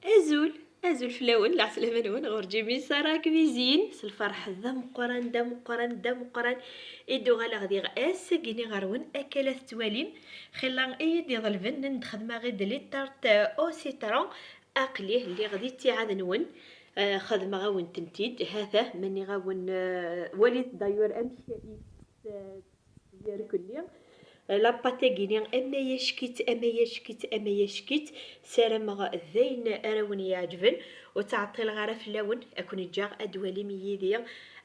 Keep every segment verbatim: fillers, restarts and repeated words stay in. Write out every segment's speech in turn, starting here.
Azul, azul fell-awen, lɛeslama-nwen ɣur Jimmy Sara Cuisine. S lferḥ d ameqqran, d ameqqran, d ameqqran i d-uɣaleɣ diɣ ass-agi-ni ɣer-wen. Akka la tettwalim, xilla i yi-d-iḍelben n d-xedmeɣ i d les tartes au citron. Aql-i lliɣ di ttiɛad-nwen, eh, xedmeɣ-awen-tent-id. Hata ma nniɣ-awen, eh, walit d'ailleurs amek i, eh, yerkelli. La pâte-agi-ni, ama yack-itt, ama yack-itt, ama yack-itt, ssarameɣ d ayen ara wen-iɛeǧben. Ur ttɛeṭṭileɣ ara fell-awen, ad ken-ǧǧeɣ ad d-twalim yid-i,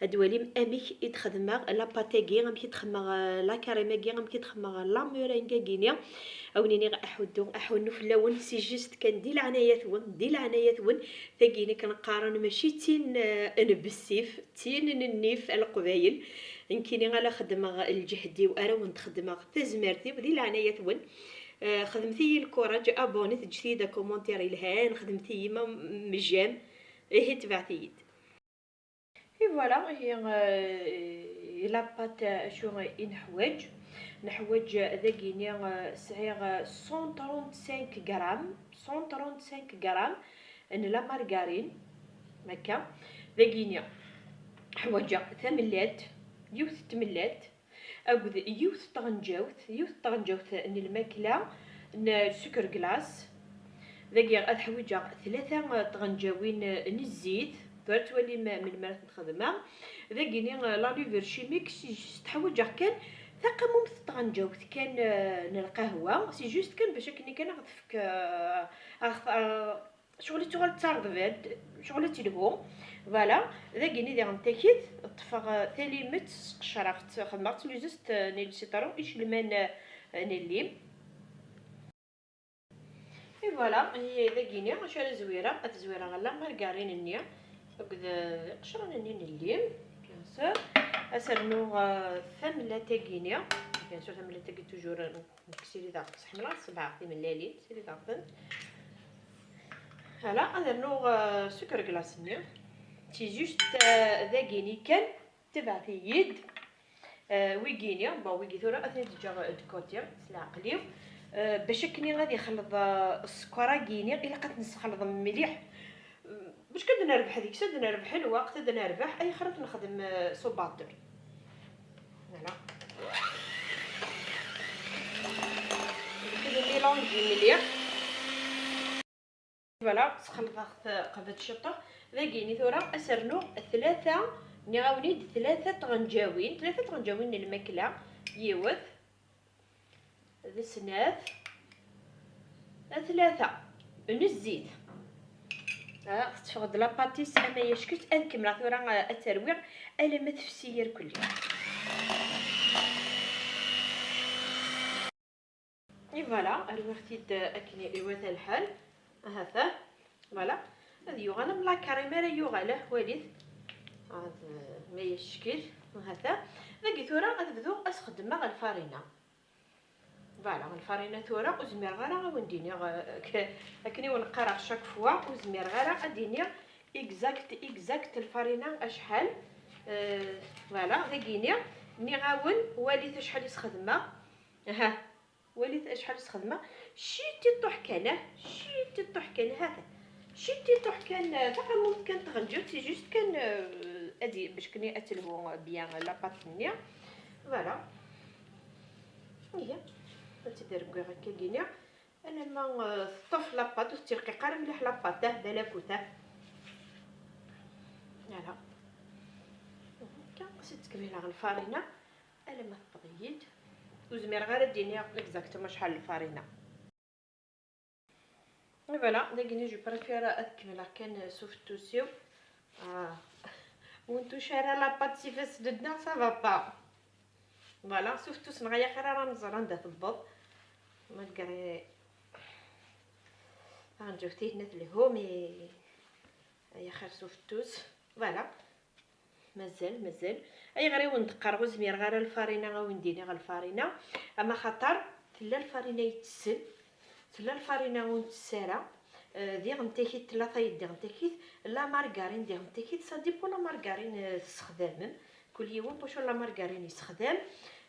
ad d-twalim amek i d-xedmeɣ la pâte-agi, amek i d-xedmeɣ, eh, la crème-agi, amek i d-xedmeɣ la meringue-agi-ni. A wen-iniɣ aḥuddu, aḥunnu fell-awen, c'est juste kan di leɛnaya-twen, di leɛnaya-twen. Tagi-ni kan qqaren mačči d tin, eh, n bessif, d tin n nnif a Leqbayel. Nekkini ala xeddmeɣ lǧehd-iw, ara wen-d-xeddmeɣ tazmert-iw, di leɛnaya-twen. Eh, xedmet-iyi lkuraj, abonnez, ǧǧet-iyi-d akumentaire yelhan, xedmet-iyi ma m-, j'aime, ihi tebɛet-iyi-d. Et voilà, ihi, eh, la pâte, eh, acu i neḥwaǧ? Neḥwaǧ dagini, eh, sɛiɣ, eh, cent trente-cinq grammes, cent trente-cinq grammes n la margarine, akka. Dagini ḥwaǧeɣ tamellalt, yiwet n tmellalt, akked yiwet n tɣenǧawt, yiwet n tɣenǧawt n lmakla n sucre glace. Dagi ad ḥwiǧeɣ tlata tɣenǧawin n zzit, tura ttwalim melmi ara tent-xedmeɣ. Dagini la levure chimique, c'est juste ḥwaǧeɣ kan taqamumt n tɣenǧawt kan, eh, n lqahwa, c'est juste kan bac akken kan ad ɣ-tefk, eh, ad ɣ-, eh, Ccɣel i tuɣal d tarḍbant, ccɣel ad telhu. Voilà, dagini diɣen takit, ṭṭfeɣ, eh, talimet, sqecreɣ-tt, xedmeɣ-tt n lzest, eh, n lsitṛun, icelman, eh, n llim. Et voilà, ihi dagini, acu ara zwireɣ? Ad zwireɣ la margarine-nni, akked, eh, iqecren-nni n llim, bien sûr. Ad s-rnuɣ, eh, tamellalt-agi-ni, bien sûr, tamellalt-agi toujours, eh, Nekk sirideɣ, ḥemmleɣ ad sebɛeɣ timellalin, sirideɣ-tent. Voilà, ad rnuɣ, euh, sucre glace-nni. C'est juste, euh, dagini kan, tebɛet-iyi-d. Euh, wigini, bon, wigi tura ad ten-id-ǧǧeɣ de côté, s leɛqel-iw. Euh, bac akken ad ixelleḍ, euh, sskeṛ-agi-ni, ilaq ad ten-nesxelḍ mliḥ. Bac kan ad nerbeḥ deg-s, ad nerbeḥ lweqt, ad nerbeḥ, ayɣer ad nexdem, euh, s ubaṭer. Voilà. Nmélange mliḥ. Voilà, sxelḍeɣ-t qbel ciṭuḥ. Dagini tura ad s-rnuɣ tlata, nniɣ-awen-id tlata tɣenǧawin, tlata tɣenǧawin n lmakla, yiwet, d snat, d tlata n zzit. Ah, tetteffeɣ-d la pâte-is ama yack-itt. Ad kemmleɣ tura, ah, ad terwi alamma tefsi irkelli. Et voilà, rwiɣ-t-id akken iwata lḥal. Ahat, voilà. Ad yuɣal am la crème ara yuɣal, ah, walit. Ad, ma yack-it, ahat. Dagi tura ad bduɣ ad s-xeddmeɣ lfarina. Voilà, lfarina tura ur zmireɣ ara ad wen-d-iniɣ, euh, k-, akken i wen-qqareɣ chaque fois, ur zmireɣ ara ad d-iniɣ exact, exact lfarina acḥal. Euh, voilà, dagini, nniɣ-awen, walit acḥal i s-xedmeɣ. Aha, walit acḥal i s-xedmeɣ. Ciṭiṭuḥ kan, ah, ciṭiṭuḥ kan, ha-t-a. Ciṭiṭuḥ kan, ah, taqamumt kan tɣenǧawt, c'est juste kan, euh, ad i-, bac kan ad telhu bien la pâte-nni. Voilà. Ihi, ad tt-id-rewwiɣ akka-gini. Alamma, euh, teṭṭef la pâte, ur tettirqiq ara mliḥ la pâte, ah, balakut, ah. Voilà. Akka, ad tt-id-kmileɣ lfarina. Alamma teṭṭef-iyi-d. Ur zmireɣ ara ad d-iniɣ exactement acḥal lfarina. Et voilà, dagini je préfère ad kemmleɣ kan s ufettus-iw. Ah. Ur nettuc ara la pâte s ifassen-nneɣ, ça va pas. Voilà, s ufettus-nneɣ ay axir ara nẓer anda tewweḍ. Malgré taɣenǧawt-ihin ad telhu, mais ay axir s ufettus. Voilà. Mazal, mazal. Ayɣer i wen-d-qqareɣ ur zmireɣ ara lfarina, a wen-d-iniɣ lfarina? Ama xaṭer tella lfarina yettsen, tella lfarina ur nettess ara. Eh, diɣen takit, tella tayeḍ diɣen takit, la margarine diɣen takit, ça dépend la margarine, eh, tessexdamem. Kul yiwen wacu la margarine yessexdam.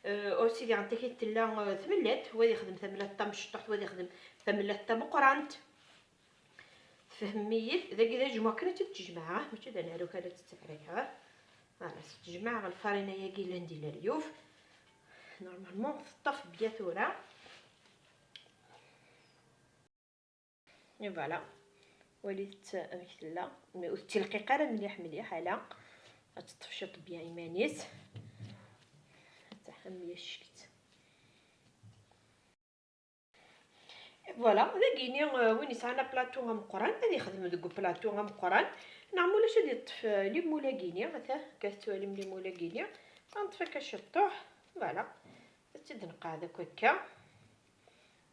Eh, aussi diɣen takit tella, eh, tmellalt, wa ad ixdem tamellalt tamecṭuḥt, wa ad ixdem tamellalt tameqqrant. Tfehmem-iyi-d? Dagi d ajmuɛ kan ad tt-id-tejmeɛ, ah, mačči d anaru kan ad tt-id-tefrek, ah. Voilà, tt-id-tejmeɛ lfarina-yagi llan di leryuf. Normalement teṭṭef bien tura. Et voilà. Walit amek tella. Mais ur tettilqiq ara mliḥ mliḥ, ala. Ad teṭṭef ciṭ bien iman-is. Taḥam ya cekt. Voilà, dagini, euh, win yesɛan aplaṭu ameqqran, ad yexdem deg uplaṭu ameqqran. Neɣ ma ulac ad yeṭṭef, euh, limul-agini, ata, akka tettwalim limul-agini. Ad neṭṭef akka ciṭṭuḥ, voilà. Ad tt-id-nqeɛɛed akk akka.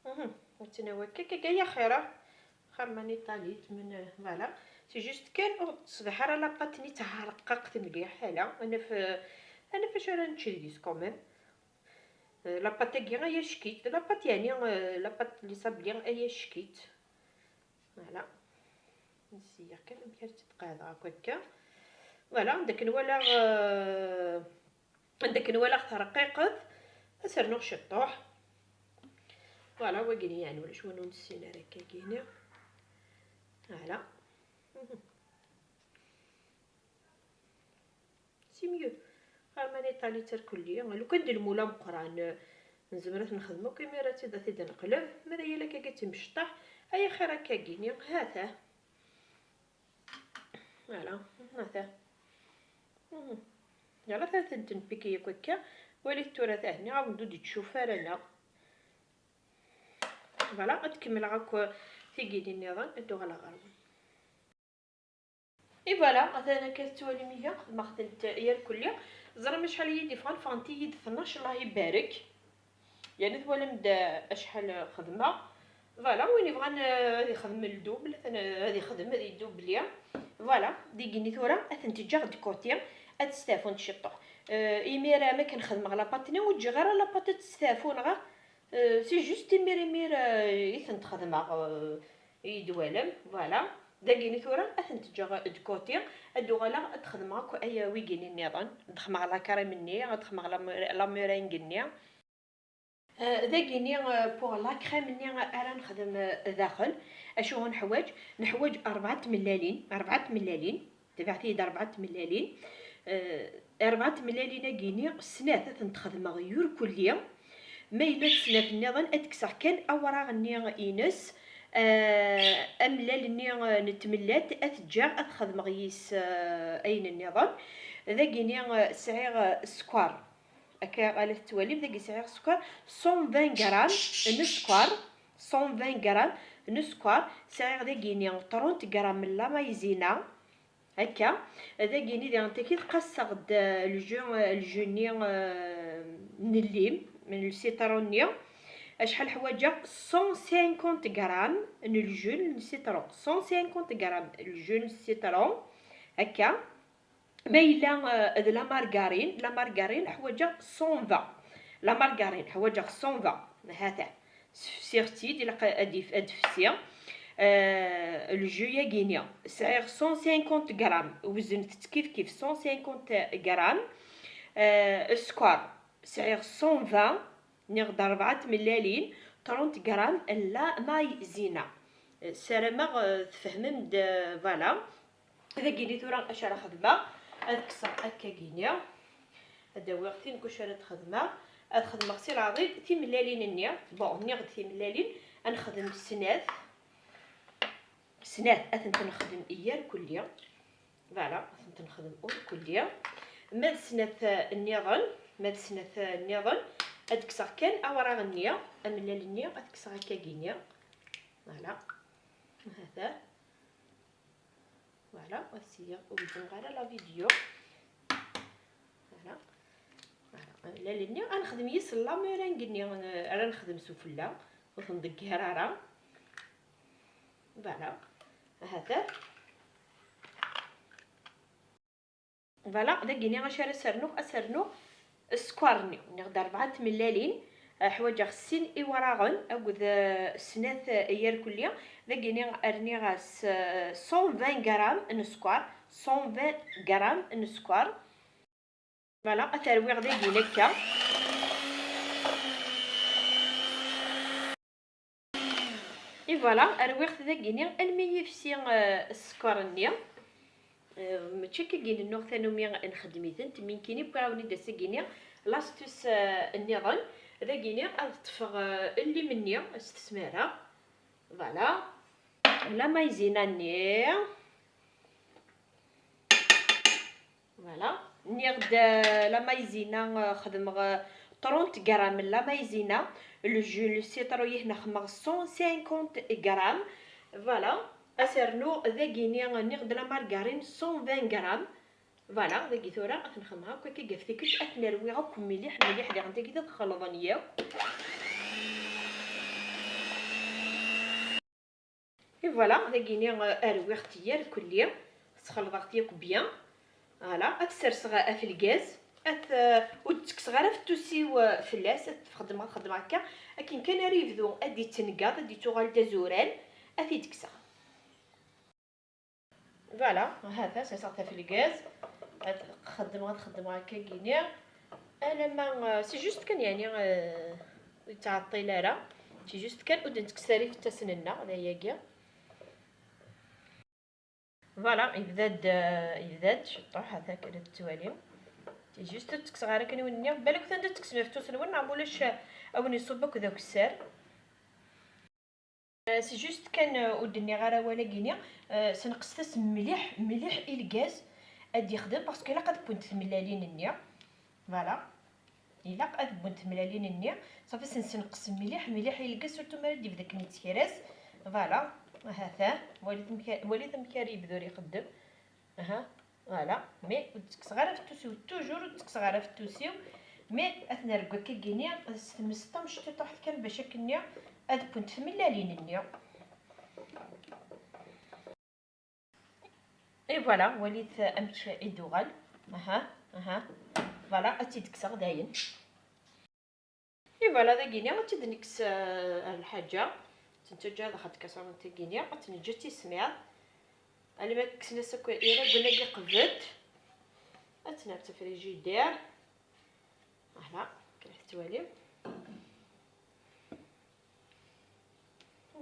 Mhm, ad tt-nawi akka, akka, akka, ya xira. Xir ma niṭalit, men, euh, voilà. C'est juste kan ur teṣliḥ ara la pâte-nni, tettɛerqaq mliḥ, ala. Ad naf, euh, ad naf acu ara nečč deg-s quand même. Euh, la pâte-agi ay ack-itt, la pâte, yeɛni, euh, la pâte n les sablés ay ack-itt. Voilà. Nsiya kan amek ara tt-id-qeɛdeɣ akk akka. Voilà, anda akken walaɣ, euh, anda akken walaɣ terqiqet, ad s-rnuɣ ciṭṭuḥ. Voilà, wagini yeɛni ulac win ur nessin ara akka gini. Voilà. Mhm. C'est mieux. Xir ma niṭalit irkelli. Lukan d lmul ameqqran, nezmer ad t-nexdem akk imir ad t-id, ad t-id-neqleb. Ma d ayal akkagi d timecṭaḥ, ay axir akkagini. Hata. Voilà. Hata. Mhm. Yala, ta tent-npiki akk akka. Walit tura tahenni, awen-d ur d-ittcuf ara, neɣ. Voilà, ad kemmleɣ akk tigini nniḍen, ad d-uɣaleɣ ɣer-wen. Et voilà, atan akka tettwalim ihi, xedmeɣ-tent irkelli. Ẓram acḥal i yi-d-iffɣen, ffɣent-iyi-d tnac, Allah ibarek. Yerna twalam-d acḥal xedmeɣ. Voilà, win yebɣan, euh, ad ixdem le double, atan, euh, ad ixdem, ad idubli. Voilà, digini tura, ad tent-ǧǧeɣ de côté, ad stafunt ciṭṭuḥ. Euh, imir, ma kan xedmeɣ la pâte-nni, ur ǧǧiɣ ara la pâte ad testafu, neɣ, euh, c'est juste imir, imir, euh, i tent-xedmeɣ, euh, i d-twalam, voilà. Dagini tura, ad tent-ǧǧeɣ de côté, ad uɣaleɣ ad xedmeɣ akk aya wigini nniḍen. Ad xedmeɣ la crème-nni, ad xedmeɣ la mu-, la meringue-nni. Euh, dagini, euh, pour la crème-nni ara nexdem, euh, daxel, acu neḥwaǧ? Neḥwaǧ rebɛa tmellalin, rebɛa tmellalin, tebɛet-iyi-d rebɛa tmellalin. Euh, rebɛa tmellalin-agini, snat ad tent-xedmeɣ yurkulli. Ma yella d snat nniḍen, ad kkseɣ kan awraɣ-nni ines, euh, amellal-nni, euh, n tmellalt, ad t-ǧǧeɣ, ad xedmeɣ yis, euh, ayen nniḍen. Dagini, euh, sɛiɣ, euh, sskeṛ. Akka ala tettwalim, dagi sɛiɣ sskeṛ, cent vingt grammes n sskeṛ, cent vingt grammes n sskeṛ. Sɛiɣ dagini trente grammes n la maïzena. Akka, dagini diɣen takit qasseɣ-d, euh, le jus, euh, le jus-nni, euh, n llim, n le citron-nni. Acḥal ḥwaǧeɣ? Cent cinquante grammes n le jus n citron. Cent cinquante grammes le jus n citron. Akka. Ma yella, euh, d la margarine, la margarine ḥwaǧeɣ cent vingt. La margarine ḥwaǧeɣ cent vingt. Hata. Sefsiɣ-tt-id, ilaq ad if-, ad fsiɣ. Euh, le jus-yagini, sɛiɣ cent cinquante grammes, weznet-tt kif kif, cent cinquante grammes. Euh, sskeṛ, sɛiɣ cent vingt, nniɣ-d rebɛa tmellalin, trente grammes n la maïzena. Euh, ssarameɣ, euh, tfehmem-d, euh, voilà. Dagini tura acu ara xedmeɣ, ad kkseɣ akkagini, ad awiɣ tin kuc ara d-xedmeɣ, ad xedmeɣ si leɛḍil timellalin-nni. Bon, nniɣ-d timellalin, ad nexdem snat, snat ad tent-nexdem i yir kulli. Voilà, ad tent-nexdem ur kulli. Ma d snat, eh, nniḍen, ma d snat, eh, nniḍen, ad kkseɣ kan awraɣ-nni, amellal-nni, ad kkseɣ akkagini. Voilà, hata. Voilà, ad siya ur gezzmeɣ ara la vidéo. Voilà. Voilà. Lal-nni ad nexdem yis la meringue-nni, eh, ara nexdem sufella, ur ten-ḍegger ara. Voilà. Hata. Voilà, dagini acu ara s-rnuɣ? Ad s-rnuɣ sskeṛ-nni. Nniɣ-d rebɛa tmellalin, eh, ḥwaǧeɣ sin iwraɣen akked, eh, snat, eh, yerkulli. Dagini rniɣ-as, eh, cent vingt grammes n sskeṛ, cent vingt grammes n sskeṛ. Voilà, ad t-rwiɣ dagini akka. Et voilà, rwiɣ-t dagini almi yefsi, eh, sskeṛ-nni. Eh, mačči akka i nennuɣ tanumi nxeddem-itent, mi nekkini wwiɣ-awen-id ass-agini l'astuce, eh, nniḍen. Dagini ad ṭṭfeɣ, eh, llim-nni s tesmara. Voilà. La maïzena-nni. Voilà. Nniɣ-d, eh, la maïzena, eh, xedmeɣ, eh, trente grammes n la maïzena. Le jus, le citrouille, xedmeɣ cent cinquante grammes. Voilà. Ad s-rnuɣ dagini, nniɣ-d la margarine, cent vingt grammes. Voilà, dagi tura ad ten-xedmeɣ akk akka ɣef tikkelt, ad ten-rwiɣ akk mliḥ, mliḥ, diɣen tagi ad xelḍen yakk. Et voilà, dagini, euh, rwiɣ-t yerkulli, sxelḍeɣ-t yakk bien. Voilà, ad t-serseɣ ɣef lgaz, ad t-, euh, ur d-ttekkseɣ ara afettus-iw, euh, fell-as, ad t-xedmeɣ, xedmeɣ akka, akken kan ara yebdu ad d-yettengaḍ, ad d-yettuɣal d azuran, ad t-id-kkseɣ. Voilà, ha-t-a, serseɣ-t ɣef lgaz. Ad xeddmeɣ, ad xeddmeɣ akka gini. Alamma, euh, c'est juste kan, yeɛni, euh, ur yettɛeṭṭil ara. C'est juste kan ur d-nettekkes ara ifettasen-nneɣ, d ayagi. Voilà, yebda-d, euh, yebda-d ciṭuḥ, ha-t-a akka la tettwalim. C'est juste ur ttekkseɣ ara kan i wen-nniɣ. Balak atan da tettekkes ifettasen-nwen, neɣ ma ulac, euh, a wen-iṣubb akk d akessar. Euh, c'est juste kan, euh, ur d-nniɣ ara awal-agi-nni, euh, senqset-as mliḥ, mliḥ i lgaz ad d-yexdem, parce que ilaq ad wwent tmellalin-nni. Voilà. Ilaq ad wwent tmellalin-nni. Safi, sen-, senqes mliḥ, mliḥ i lgaz, surtout mi ara d-yebdu akken yettkras. Voilà. Ha-t-a. Walit amek, walit amek ara yebdu ixeddem. Aha, voilà. Mais ur d-ttekkseɣ ara afettus-iw, toujours ur d-ttekkseɣ ara afettus-iw. Mais ad t-nergu akka gini, s tmes tamecṭiṭuḥt kan bac akkenni ad wwent tmellalin-nni. Et voilà, walit amek i d-uɣal. Aha, aha. Voilà, ad tt-id-kkseɣ dayen. Et voilà, dagini ad tt-id-nekkes, euh, ar lḥaǧa. Ad tt-nettaǧǧa ad xedmeɣ kaṣrant-agini, ad tt-neǧǧ ad tismiḍ. Alma kksen-as akk iraggen-agi qbel. Ad tt-nerr ɣer frijidir. Voilà, kra tettwalim.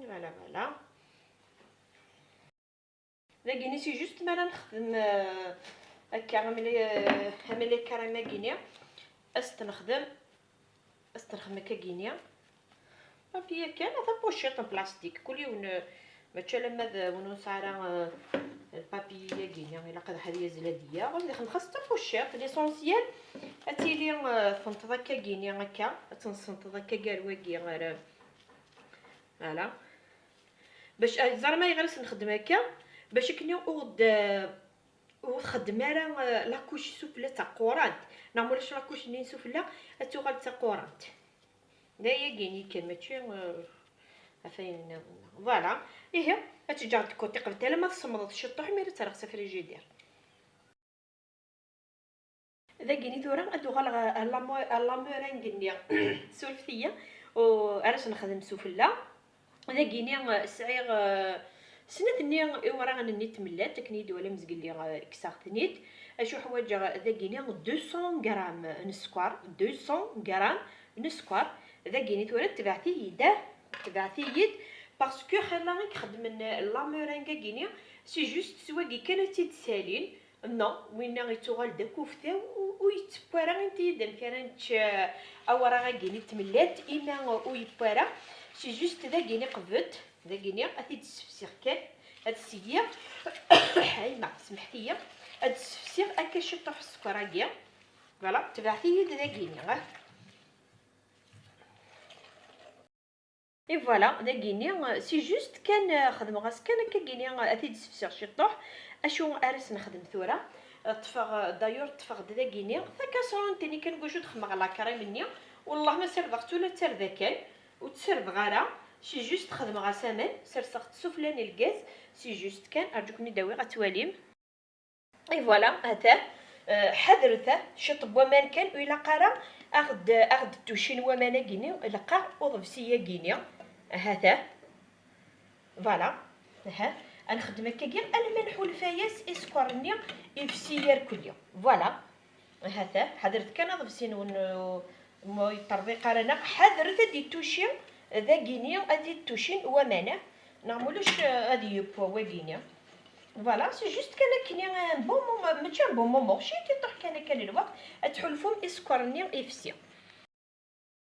Voilà, voilà. Dagini, c'est juste mi ara nexdem, euh, akka, am les, euh, am les crèmes-agini, ad s-t-nexdem, ad s-t-nexdem akka gini. Papier kan, ata pochette en plastique. Kul yiwen, euh, mačči alamma d win ur nesɛi ara, euh, lpapier-agini, ilaq ad ḥad yazzel ad d-yaɣ. Ad nexdem xas d tapochette, l'essentiel ad tili, euh, tenṭeḍ akka gini, akka, ad tensenṭeḍ akka gar wagi, ɣer, euh, voilà. Bac, ah, ẓer ma ayɣer i s-nxeddem akka, bac akken ur d-, ur txeddem ara, eh, la couche sufella d taqurant, neɣ ma ulac la couche-nni sufella ad tuɣal d taqurant. D ayagi-nni kan, mačči, eh, ɣef wayen nniḍen. Voilà. Ihi, ad tt-ǧǧeɣ de côté qbel alamma tsemmḍeḍ ciṭuḥ, mi ara tt-rreɣ s afrijidir. Dagini tura ad uɣaleɣ ar la mo-, ar la meringue-nni. Surfet-iyi, u-, ara s-nexdem sufella. Dagini, eh, sɛiɣ, eh, snat-nni iwraɣen-nni n tmellalt, akken i yi-d-twalam zgelli, eh, kkseɣ-ten-id. Acu ḥwaǧeɣ dagini? Deux cents grammes n sskeṛ, deux cents grammes n sskeṛ. Dagini tura tebɛet-iyi-d, ah, tebɛet-iyi-d, parce que xilla i ixeddmen la meringue-agini, c'est juste s wagi kan ad tt-id-salin. Non, winna yettuɣal d akufta, u-, ur yettewwi ara. Init-iyi-d amek ara nečč, eh, awraɣ-agi n tmellalt, imi ur yewwi ara. C'est juste dagini qbel, dagini ad t-id-ssefsiɣ kan, ad seyyiɣ. Ay ma, semḥet-iyi, ad d-ssefsiɣ akka ciṭuḥ sskeṛ-agi. Voilà, tebɛet-iyi-d dagini, ah. Et voilà, dagini, c'est juste kan, eh, xedmeɣ-as kan akka gini, eh, ad t-id-ssefsiɣ ciṭuḥ. Acu ara s-nexdem tura? Eh, ṭṭfeɣ, eh, d'ailleurs ṭṭfeɣ-d dagini takaṣrant-nni kan, gwacu d-xedmeɣ la crème-nni. Wellah ma serdeɣ-tt ula d tarda kan, ur tt-serdeɣ ara. C'est juste xedmeɣ-as aman, serseɣ-tt sufella n lgaz. C'est juste kan, arǧu ken-id-awiɣ ad twalim. Et voilà, ha-t-a, euh, ḥadret, ah, ciṭ n waman kan, ur ilaq ara aɣ-d, aɣ-d-tucin waman-agi-ni, ilaq-aɣ uḍebsi-agi-ni. Ha-t-a. Voilà. Aha. Ad nxeddem akkagi alma nḥulfa-yas i sskeṛ-nni ifsi irkelli. Voilà. Ha-t-a. Ḥadret kan aḍebsi-nwen, uh, ma ur yeṭṭerḍiq ara, neɣ ḥadret ad d-ittuci dagini, ad d-ittucin waman, ah. Neɣ mulac, eh, ad yeww wagini. Voilà, c'est juste kan akkenni, eh, un bon moment, mačči un bon moment, ciṭiṭuḥ kan akka n lweqt, ad tḥulfum i sskeṛ-nni ifsi.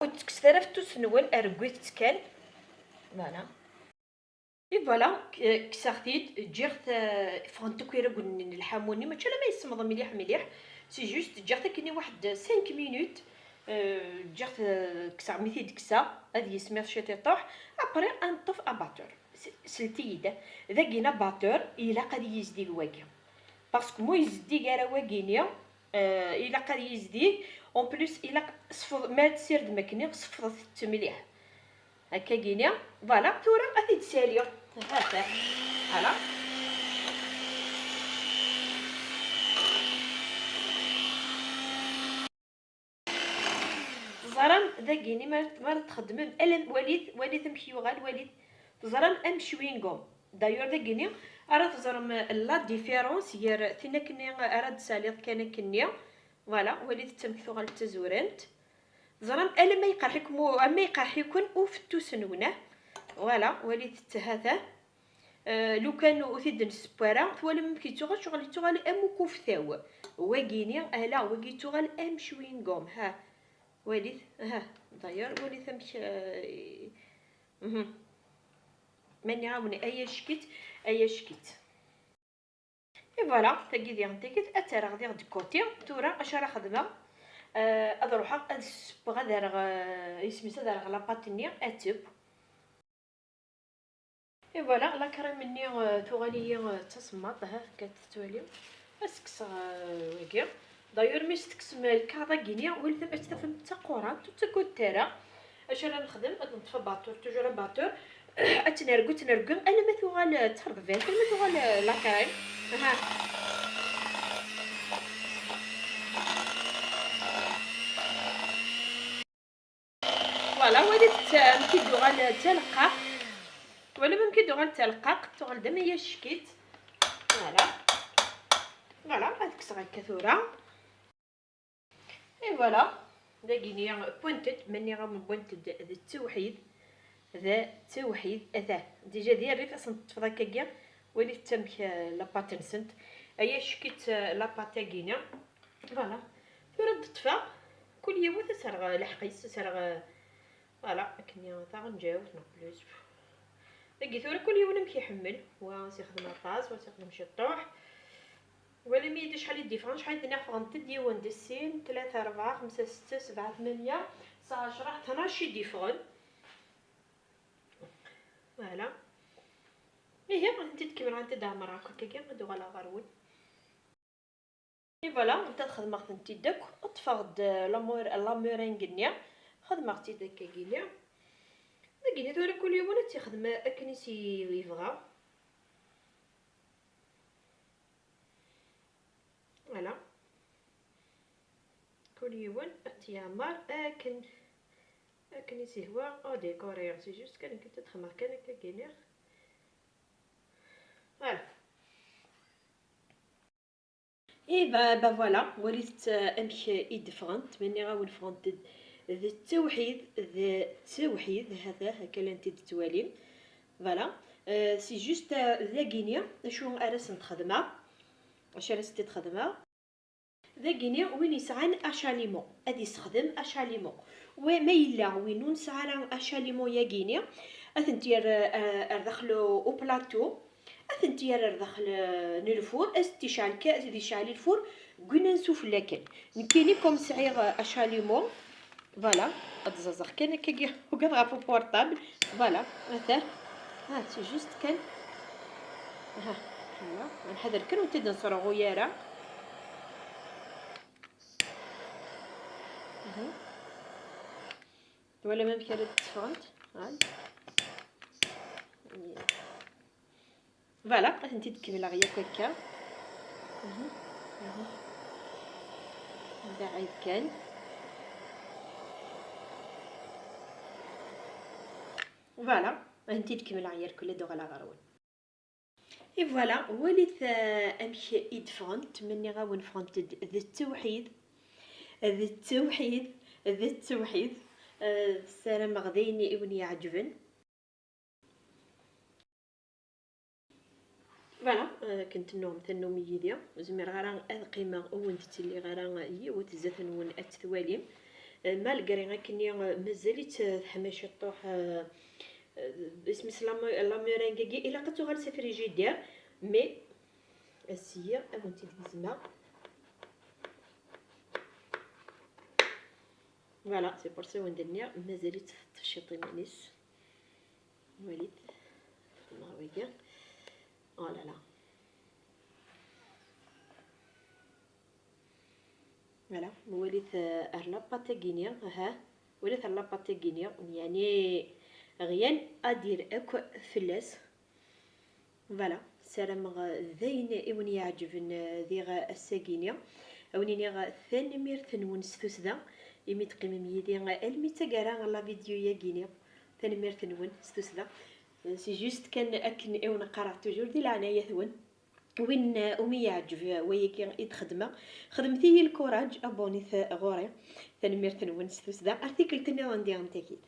Ur ttekkset ara afettus-nwen, rewwit-tt kan. Voilà. Et voilà, k-, kkseɣ-t-id, ǧǧiɣ-t, eh, ffɣent akk iraggen n lḥamu-nni, mačči alamma yessemmeḍ mliḥ mliḥ, c'est juste ǧǧiɣ-t akkenni waḥed cinq minutes, eh, ǧǧiɣ-t, eh, kkseɣ mi t-id-kkseɣ, ad yismiḍ ciṭiṭuḥ, après ad neṭṭef à batteur. S-, slet-iyi-d, dagi à batteur, ilaq ad yizdig wagi. Parce que mu yezdig ara wagini, eh, ilaq ad yizdig, en plus, ilaq sfeḍ-, ma tessirdem akkenni, sefḍet-t mliḥ. Akka gini, voilà, tura ad t-id-saliɣ. Voilà. Teẓram dagini ma, ma ara txeddmem, ala walit, walit amek yuɣal, walit. Teẓram am chewing-gum. D'ailleurs dagini ara teẓrem la différence gar tin akkenni ara d-saliḍ kan akkenni. Voilà, walit amek tuɣal d tazurant. Teẓram, alamma yeqreḥ-iken u-, ama yeqreḥ-iken ufettus-nwen, ah. Voilà, walit-t hata. Eh, lukan ur t-id-nesseww ara, twalam amek yettuɣal, ccɣel yettuɣal am ukuftaw. Wagini, ala, wagi yettuɣal am chewing-gum, ha. Walit, ha, d'ailleurs, walit amek, eh, mhm. Ma nniɣ-awen, ay acek-itt, ay acek-itt. Et voilà, tagi diɣen tagi ad tt-rreɣ diɣ de côté. Tura acu ara xedmeɣ? Eh, ad ruḥeɣ ad ssewweɣ ad rreɣ, eh, isem-is, ad rreɣ la pâte-nni, ad teww. Et voilà, la crème-nni, eh, tuɣal-iyi, eh, d tasemmaḍt, ha, akka tettwalim. Ad s-kkseɣ, eh, wagi. D'ailleurs, mi s-tekksem lkaɣeḍ-agi-nni, walit amek ad tt-tafem d taqurant, ur ttaggad ara. Acu ara nexdem? Ad neṭṭef abattur, toujours abattur. Ad tt-nergu, ad tt-nergu, alamma tuɣal d tareḍbant, alamma tuɣal d la crème. Aha. Voilà, walit amek i d-tuɣal d taleqqaqt. Walit amek i d-tuɣal d taleqqaqt, tuɣal d am ay acek-itt. Voilà. Voilà, ad kkseɣ akka tura. Et voilà, dagini wwant-d, ma nniɣ-awen wwant-d d ttewḥid, d ttewḥid, ata, déjà di rrif ad sen-teṭṭfeḍ akkagi, walit amek, eh, la pâte-nsent, ay acek-itt, eh, la pâte-agi-ni. Voilà, tura ad d-ṭṭfeɣ, kul yiwet ad s-rreɣ lḥeqq-is, ad s-rreɣ, eh, voilà, akken taɣenǧawt neɣ plus. Dagi tura kul yiwen amek iḥemmel, wa s-ixdem aṭas, wa s-ixdem ciṭṭuḥ. Walam-iyi-d acḥal i d-yeffɣen, acḥal i d-nniɣ ffɣent-d, yiwen, d sin, tlata, rebɛa, xemsa, setta, sebɛa, tmanya, tesɛa, ɛecṛa, tnac i d-yeffɣen. Voilà. Ihi, ad tent-id-kemmleɣ, ad tent-id-ɛemmreɣ akk akkagi, ad uɣaleɣ ɣer-wen. Et voilà, anta ad xedmeɣ-tent-id akk, ṭṭfeɣ-d la mor-, la meringue-nni, xedmeɣ-tt-id akkagi-nni. Dagi-nni tura kul yiwen ad tt-ixdem akken i s-yebɣa. Voilà. Kul yiwen ad t-yeɛmer akken, akken i s-yehwa. Au décorer, c'est juste kan nekk ad xedmeɣ kan akka gini. Voilà. Et bah, bah voilà, walit, euh, amek i d-ffɣent, ma nniɣ-awen ffɣent-d d ttewḥid, d ttewḥid, hata, akka llant-id tettwalim. Voilà. Euh, c'est juste, euh, dagini, acu ara sent-xedmeɣ? Acu ara sent-id-xedmeɣ? Dagini, win yesɛan achalimo, ad yessexdem achalimo. Wa ma yella win ur nesɛi ara achalimo-yagini, ad tent-yerr, eh, ar daxel u plateau, ad tent-yerr ar daxel, eh, n lfur, ad tent-yecɛel ka-, ad yecɛel lfur deg win ansuf lakan. Nekkini, comme sɛiɣ, eh, achalimo, voilà, ad ẓẓaẓeɣ kan akkagi, ugadeɣ ɣef uportable. Voilà, ata. Ah, c'est juste kan. Aha, voilà. Nḥader kan ur tent-id-nesruɣuy ara. Mhm. Twalam amek ara d-tteffɣent? Hay. Voilà, ad tent-id-kemmleɣ yakk akka. Mhm, mhm. Baɛid kan. Voilà, ad tent-id-kemmleɣ yerkul ad uɣaleɣ ɣer-wen. Et voilà, walit, euh, amek i d-ffɣent, ma nniɣ-awen ffɣent-d d ttewḥid, d ttewḥid, d ttewḥid. Euh, ssarameɣ d ayen i wen-iɛeǧben. Voilà, akken tennuɣem tannum yid-i, ur zmireɣ ara ad qqimeɣ ur wen-d-ttiliɣ ara yiwet zdat-nwen ad tt-twalim. Malgré akkenni mazal-itt teḥma ciṭṭuḥ, isem-is la meringue-agi, ilaq ad tuɣal s frigidaire, mais ass-yi ad wen-tt-id-gezmeɣ. Voilà, c'est pour ça i wen-d-nniɣ mazal-itt teṭṭef ciṭ iman-is. Walit, neɣ wagi. Oh là là. Voilà, walit ar la pâte-agi-ni, aha. Walit ar la pâte-agi-ni, yeɛni rien à dire akk fell-as. Voilà, ssarameɣ d ayen i wen-iɛeǧben diɣ ass-agi-ni. A wen-iniɣ tanemmirt-nwen s tussda imi teqqimem yid-i almi d taggara n la vidéo-agi-ni. Tanemmirt-nwen s tussda. C'est juste kan akken i wen-qqareɣ toujours, di leɛnaya-twen, win umi yeɛǧeb wayagi i d-xedmeɣ, xedmet-iyi lkuraj, abonit ɣur-i. Tanemmirt-nwen s tussda. Ar tikkelt nniḍen diɣen takit.